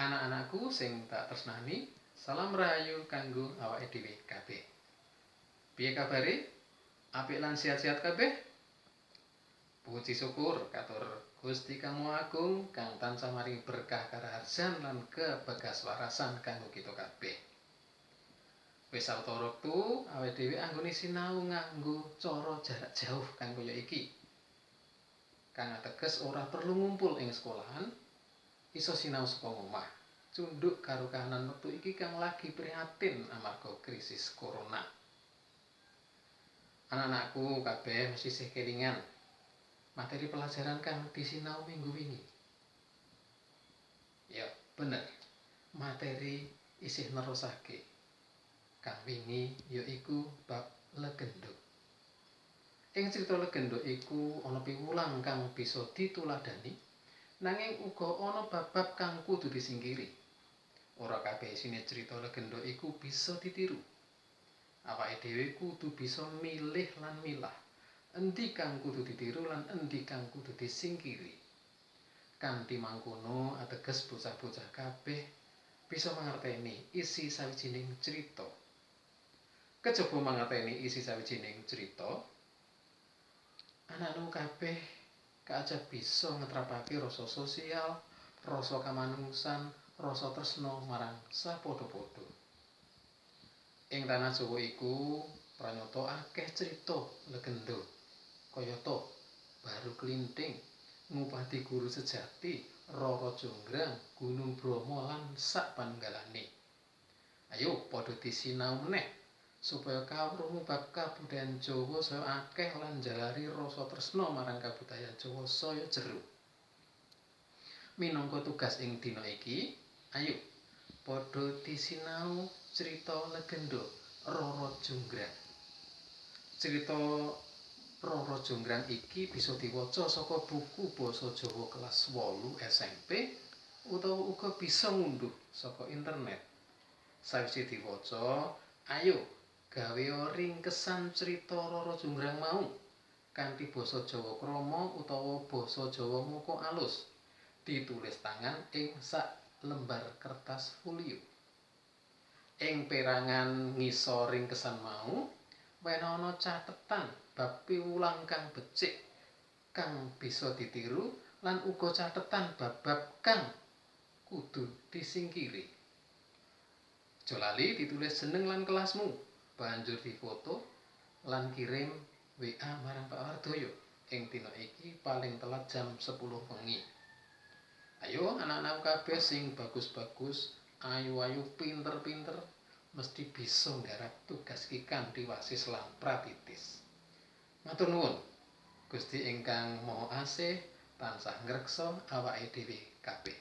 Anak-anakku sing tak tresnani, salam rahayu kanggo awake dhewe kabeh. Piye kabare? Apik lan sehat-sehat kabeh? Puji syukur katur Gusti Kang Maha Agung kang tansah maringi berkah karaharjan lan kebagaswarasan kanggo kita kabeh. Wis sawetara wektu awake dhewe anggone sinau nganggo cara jarak jauh kang kaya iki. Kang ateges ora perlu ngumpul ing sekolahan, iso sinau saka omah. Cunduk karo kahanan wektu iki kang lagi prihatin amarga krisis corona. Anak-anakku kabeh mesti isih kelingan materi pelajaran kang disinau minggu wingi. Ya, bener. Materi isih nerusake. Kang wingi yaiku bab legendo. Ing crita legendo iku ana piwulang kang bisa dituladani, nanging uga ana bab-bab kang kudu disingkiri. Ora kabeh isine crita legendo iku bisa ditiru. Awake dhewe kudu bisa milih lan milah endi kang kudu ditiru lan endi kang kudu disingkiri. Kanthi mangkono ateges bocah-bocah kabeh bisa mangerteni isi sawijining crita. Kejaba mangerteni isi sawijining crita, anak-anakku kabeh kaajab bisa ngetrapake rasa sosial, rasa kamanungsan, rasa tresna marang sapadha-padha. Ing tanah Jawa iku pranyata akeh crita legenda kayata Baru Klinthing, Ngupati Guru Sejati, Roro Jonggrang, Gunung Bromo lan sak panunggalane. Ayo padha disinau meneh supaya kawruhmu bab kabudayan Jawa saya akeh lan njalari rasa tresna marang kabudayan Jawa saya jero. Minangka tugas ing dina iki, ayo padha disinau crita legenda Roro Jonggrang. Crita Roro Jonggrang iki bisa diwaca saka buku basa Jawa kelas 8 SMP utawa uga bisa ngunduh saka internet. Sawise diwaca, ayo gawe ringkesan crita Roro Jonggrang mau kanthi basa Jawa krama utawa basa Jawa maka alus, ditulis tangan ing sak lembar kertas folio. Ing perangan ngisor ringkesan mau, wenana catetan bab piwulang kang becik kang bisa ditiru lan uga catetan bab-bab kang kudu disingkiri. Aja lali ditulis jeneng lan kelasmu, banjur difoto lan kirim WA marang Pak Wardoyo ing dina iki paling telat jam 10 wengi. Ayo anak-anakku kabeh sing bagus-bagus, ayu-ayu pinter-pinter mesti bisa nggarap tugas iki kanthi wasis lan pratitis. Matur nuwun. Gusti ingkang Maha Asih tansah ngreksa awake dhewe kabeh.